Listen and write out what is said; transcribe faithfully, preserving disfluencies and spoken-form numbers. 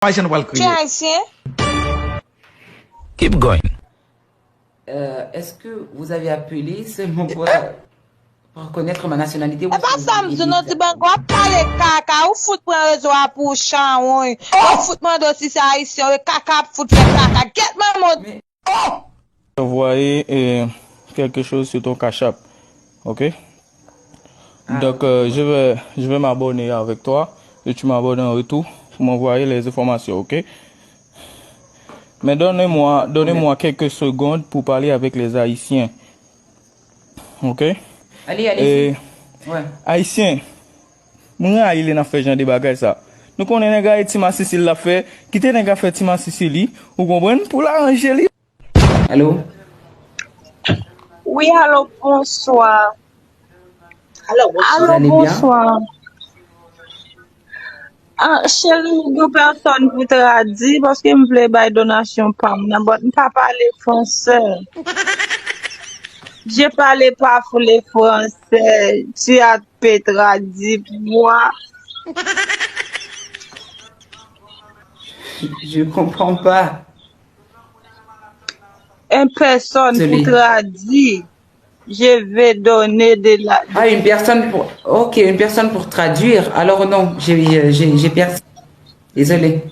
Ayisyen nou pral kriye. Ayisyen? Keep going. Euh, est-ce que vous avez appelé seulement pour, pour connaître ma nationalité ou E pa sa m di w non, ti bango ap pale kaka, ou fout pran rezo a pou chawony. Ou fout mande w si se ayisyen, ou e kaka ap fout fè kaka. Get manman w. Envoyer euh, quelque chose sur ton Cash App. Ok? Donc, euh, je vais, je vais m'abonner avec toi et tu m'abonnes en retour pour m'envoyer les informations, ok? Mais donnez-moi, donnez-moi quelques secondes pour parler avec les Haïtiens. Ok? Allez, allez. Ouais. Ayisyen, mwen rayi lè n ap fè jan de bagay sa. Nou konnen nèg la e ti masisi l ap fè, kite nèg la fè ti masisi li, ou konprann, pou l aranje li. Allô? Wi, alo, bonswa. Alo, bonswa. Ah, cheri, m gen pèsòn pou tradui paske m vle bay donasyon pa m nan, but m pa pale fransè. Je parle pas le français. Tu as peux traduire pour moi? Je comprends pas. En personne pour traduire. Je vais donner de la. Ah, une personne pour. Ok, une personne pour traduire. Alors non, j'ai j'ai- j'ai- j'ai perdu. Désolé.